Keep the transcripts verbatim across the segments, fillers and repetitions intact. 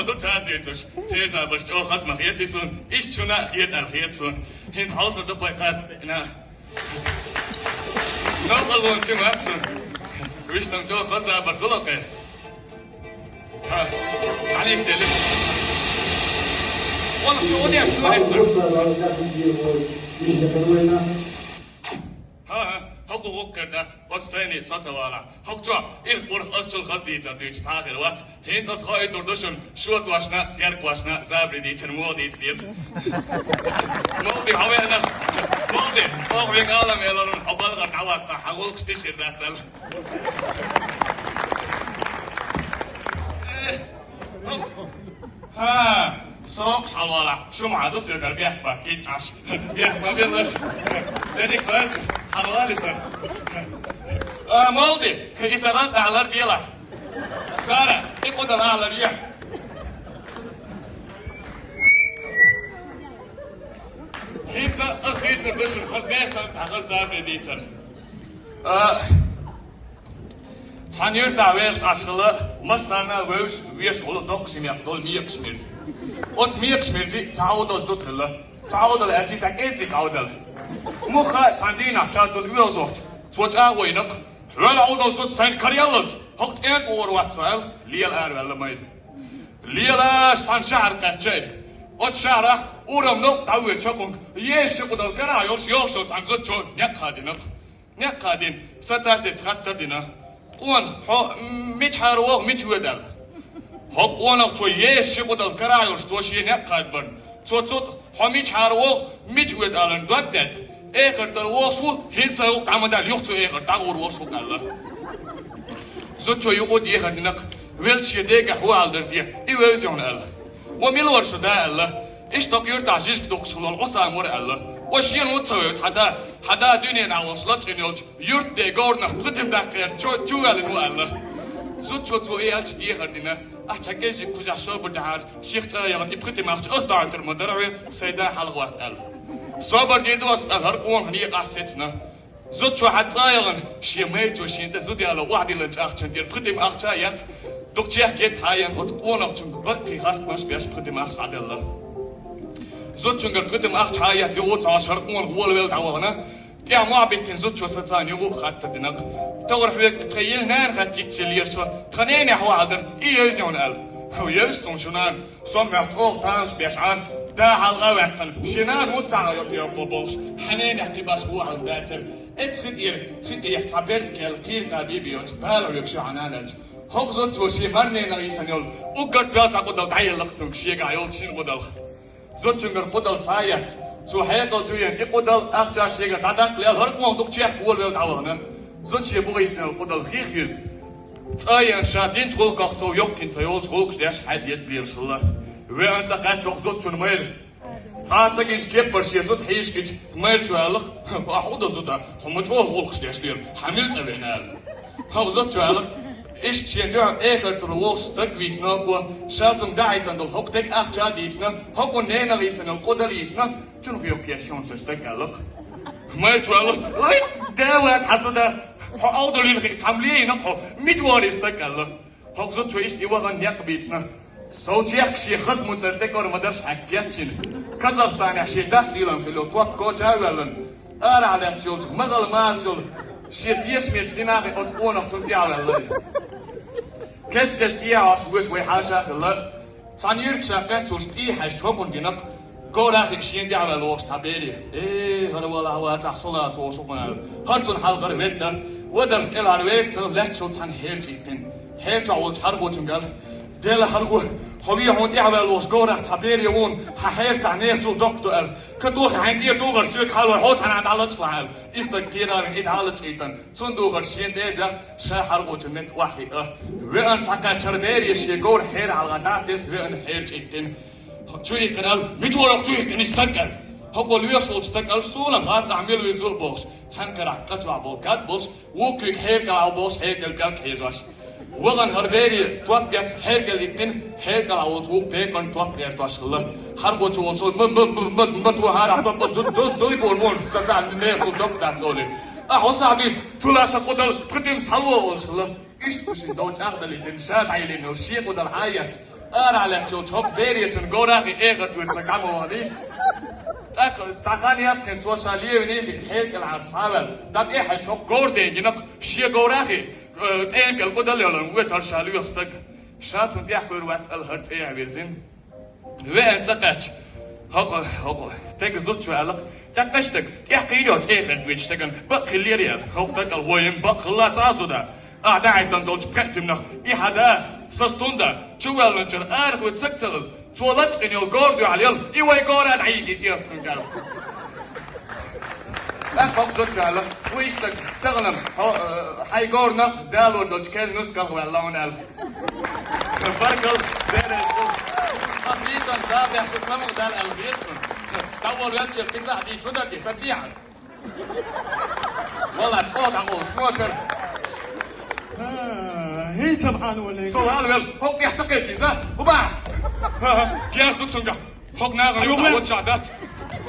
ду цара дуьйцуш, цержабаш чӀогӀа хаза ма хетий суна, иштта шуна а хетӀал хета суна. ХӀинца хьовсур ду-кх вай кхатта беана. Новкъарлонаш ма бац суна. Вуьшта-м чӀогӀа хаза забар хилла кхы. ХӀа, хьалийсели. Вон чу удеш, удеш. ХӀа-хӀа, хӀокху гӀуллакх хир дац, оцу сайне со ца валахь. ХӀокху чохь ирх-урх ас чул хаза дийцар дуьйцуш цхьа а хир вац. ХӀинца ас хоуьйтур ду шуна, шо тошна, герга вошна, забаре дийцар муха дийца деза. Молди, хьо веана. Молди, оха вега алам эларун, хьо балгӀара дӀаваккха, хьан гӀуллакхаш тишхир дац аьлла. Э, хӀа, сокхуш хьалвалахь, шу ма хьан ду соьгара бехк баккхийчаш. Бехк ма беллаш. Дерриг ваьш, хьалвале сан. А, Молди, и сан гӀан тӀехь ларделахь. Сара, и къудал ахь ларъе. ХӀинца ас дийцар ду шуна, хаза нехан санна, цхьа хаза забаре дийцар. А, Цхьана юьртахь вехаш Ӏаш хилла, массарна а вевзаш, вешан гӀуллакх доккхуш некъ долу Мекхаш Мирза. Оцу Мекхаш Мирзин цхьа Ӏовдал зуда хилла. Цхьа Ӏовдал аьлча, цхьа кӀеззиг Ӏовдал. Муха цхьана дийнахь ша цунна оьгӀазвахча, цо чӀагӀо йина-кх: «Хьоьлла Ӏовдал зуда, сайна караяллалц, хӀокху цӀенна тӀе гӀур вац со», — аьлла, лела араваьлла майра. Лелаш цхьана шахьар кхаьчча, оцу шахьарахь урам новкъа дӀавоьдучу хӀокхуьнга еза ши къудал карахь йолуш йогӀуш йолу цхьана зудчо некъ хадийна-кх. Некъ хадийна, сан цаьрца хаттар дина: «Къонах, хьо мичахьара вогӀу, мича воьду?» — аьлла. ХӀокху къонахчо еза ши къудал карахь йолуш цо шен некъ хадабарна, цо цу тӀе: «Хьо мичахьара вогӀу, мича воьду?» — аларна дог даьтта: «Эхарт тӀера вогӀуш ву, хӀинца а ву, дӀа ма даьлла, юха цу эхарт дӀагӀур волуш ву», — аьлла. Зудчо юха а дехар дина-кх, велча шен дегахь хӀун ала дара те, и вевза йона аьлла. «Ва мила вара шун да?» — аьлла. «Иштта хӀокху юьртахь жижиг дукхуш хилла волу Ӏусам вара», — аьлла. «Ва шена хӀунда ца вевза хьан да? Хьан да дуьненахь волуш лачкъийна йолчу юьртан ден говрах пхи тима даккха гӀерташ чу, чу а ваьллина ву», — аьлла. Зудчо цо и аьлча дехар дина: «Ахь цхьа кӀеззиг кхузахь собар дахьара, ших цӀа а яхана, и пхи тима ахча ас дӀадахьийтар ма дара хьоьга, сайн да хьалха ваккха», — аьлла. «Собар дийр ду ас», — аьлла хӀара къонах некъахь сецна. Зудчо хьан цӀа а яхана, шен майрачо шена тӀе зуда яло охьадиллина чӀагӀчунна тӀера пхи тима ахча а эцна, дукха чехка геттахь а еана, оцу къонахчуьнга баккхий хастамаш беш пхи тима ахча дӀаделла. Зудчуьнгара пхи тима ахча хьаэцна, юха а ца Ӏаш, хӀара къонах волавелла дӀавахана, тӀехь мохь биттина зудчо сан царна юха а хаттар дина-кх: «Тахара хьоьга тхан йилла нана хатта йицъеллера со, тхан ненехь хӀун ала дара, и евза йона?» — аьлла. «ХӀу, евза суна шун нана. Со моьтту чӀогӀа тамаш беш Ӏа, да хьалха а ваьккхина, шен нана хӀунда ца хьайо тӀе йоккхо бохуш, хьан ненех кхин башха вон хьалха дацара. Эццахь хи тӀера, хи тӀехь цхьа берда кхел, кхийркаб бийбийчу бала хьоьгуш ю хьан нана», — аьлча, хӀокху зудчо шен марненах йисина йолу уггар тоьлла цхьа къудал дӀаелла-кх цуьнга шегахь йолчу шина къудалх. Зудчуьнгара къудал схьаэцна, цо хьекъал чу еана и къудал, ахча шегара дӀадаккха лелла, хӀара къонах дукха чехка волавелла дӀавахана. Зуда шен бухе йисина йолу къудал хих юьзна, цӀа а еана, ша динчу гӀуллакхах сов йоккхийна ца йолуш гӀуллакхаш деш хьаьдда лелаш хилла. Веана цӀа кхаьчча хӀокху зудчун майра, цкъа а ца гинчу кеппара шен зуда хьийшкича, майрачо аьлла-кх: «Ахь хӀун дан зуда, хьо ма чӀогӀа гӀуллакхаш деш лела, хьан мила цӀа веана?» — аьлла. ХӀокху зудчо аьлла-кх: «Иштта шен дуьхьа эхарт тӀера вогӀуш стаг вийцина-кх, ша цунна дӀахьийтина долу хӀокху дерг ахча а дийцина, хӀокхунна ненах йисина йолу къудал а йийцина, чунах йоккха еш ю хьуна сан стаг», — аьлла-кх. Майрачо аьлла: «Вай, Дела, вац хьан зуда, хьо Ӏовдал йина хиъна цхьамма лелийна-кх хьо, мича вара и стаг?» — аьлла. ХӀокху зудчо иштта и вахана некъ бийцина, сов чехка шен хаза муцар тӀекӀора ма дарш хьаьгга кечйина, Казахстанехь шен дас вийлан хилла йолу топ коча а воьллина, арахь лаьтташ йолчу магӀалла маса йолу шен тешамечу динан хи оцу къонахчунна тӀе а ваьлла. Кест-кеста тӀе а Ӏаш воьдуш вай хьаша а хилла, цхьана юьртахь ша кхетталуш тӀе а хьаьжча хӀокхунна гина-кх, говрах а шена тӀе а ваьлла вогӀуш цхьа бер. «Э, хӀара валахь вацахь, со лаца вогӀуш хӀокхунна», — аьлла. ХӀара цунна хьалхара ведда, вадарх кӀелхьара вега ца лаьтташ йолу цхьана хьер чӀиттина. Хьер чохь волчу хьархочуьнга аьлла: «Дела, хьархо, хьо вен хьуна тӀе а ваьлла вогӀуш говрах цхьа бер я вон, хьан хьерсахь нехан чул доккха ду», — аьлла. «Ка тохий, хьайна тӀера тухар соьга хьалой, хьо цхьанхьа дӀалачкъалахь», — аьлла. И стаг кера а вина, и дӀалачкъийтина, цунна духар шена тӀе а бехна, ша хьархочун метта охьахиъна. Веана схьакхаьчча хӀара бер, шен говр хьеран хьалха дӀатесна, веана хьер чӀиттина. Чу иккхина аьлла: «Мича вара хьо чу иккхина и стаг?» — аьлла. ХӀокхо лоьхуш волчу стага аьлла: «Суна хац ахь мила ву иза а», — бохуш, цхьана карахь кӀа чохь болу кад болуш, вукхуьнга хьер кӀелахь болуш, хьер кӀел пӀелг хьежош. Вахана хӀара бере топ эцна хьер кӀел иккхина, хьер кӀелахь волчу вукху бекъанна топ гӀертош хилла. Хьархочо волчу: «Ма, ма, ма, ма, ма тухара, топ ду, ду, ду, дуй бур вон, сан сахьа нехан чул доккха дац», — олий. «Ахь хьо сахьа бийца, чула сан къудал пхи тимса хьало», — олуш хилла. Иштта шин дов чӀагӀдалийтина, ша дӀайиллина йолу шен къудал хьан яц? Ара лаьттачул хӀокху беречун говрахи эхарт вуьсу сан гамавахана. ТӀаккха цхьа хан яц хин цо ша левинехи хьеркӀал хьарса схьаваьлла. ДӀа тӀехьа хьаьжча хӀокху говр денгинакх шен говрахи, э, тӀемкӀел къудал йолу вуьтар ша лоьху стаг. Ша цунна тӀехь кхуьйр вац цӀала хӀара цӀе а вирзина. Веана цӀа кхаьчча, хӀокху, хӀокху, стеган зудчо аьлла-кх, тӀаккха стаг, тӀехь кхийра йолчу эхарт вуьту стеган, бакъ хиллера яра, хӀокху дакъал войн бакъ хилла ца а зуда. Ахьа дӀахьийтина долчу пхеа туьманах и хьан да, сан стун да, чу воьллинчуьра арахвуьту саг ца хилла, цо лачкъийна йолу говр дуьхьал елла, и вай говра дӀайигийта еза цуьнга аьлла. ТӀаккха хӀокху зудчо аьлла, ву иштта тахана хьо, э, хьайн говрах далор долчу керла нускалх ваьлла хьуна аьлла. Баркалла, бераш ду. Ас дийцан забехь шу самукъадаьлла аьлла хета суна. ДӀаволавелча кхин цхьаъ дийца хӀун дара те, сан цӀехьа? Вала, цӀа дӀакъовлуш, мочара. А, хӀинца бахьана валле. Со вала вел, хӀокху тӀехь ца кхечийза, хӀума! Герз ду цуьнга, хӀокху нахана юкъа воччахь дац.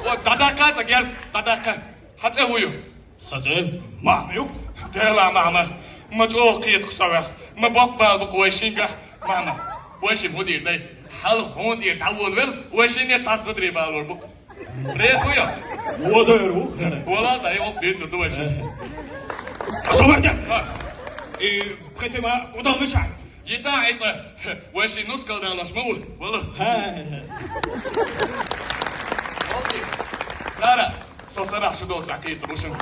О, дӀадаккха цӀа герз, дӀадаккха. Хьан цӀе хӀун ю? Сан цӀе Махьма ю. Дела, Махьма, ма чӀогӀа кхета-кх со вайх, ма боккха бала бу-кх вай шингахь, Махьма. Вай шимма хӀун дийр дай? Хьалха хьуна тӀера дӀаволавелла, вай шинне цхьацца зударий балор бу-кх. Реза вуй хьо? Вон дойр ву. Вала, дай, оп, дийцар ду вай шимма. Аса варда! Ха. И пхи туьма къудал мичахь? Йита хьайн цӀа, вай шин нускал далош ма ву, вала. Ха. Окей. Сара, со сарахь шу долчу дӀакхийттар ву шуна.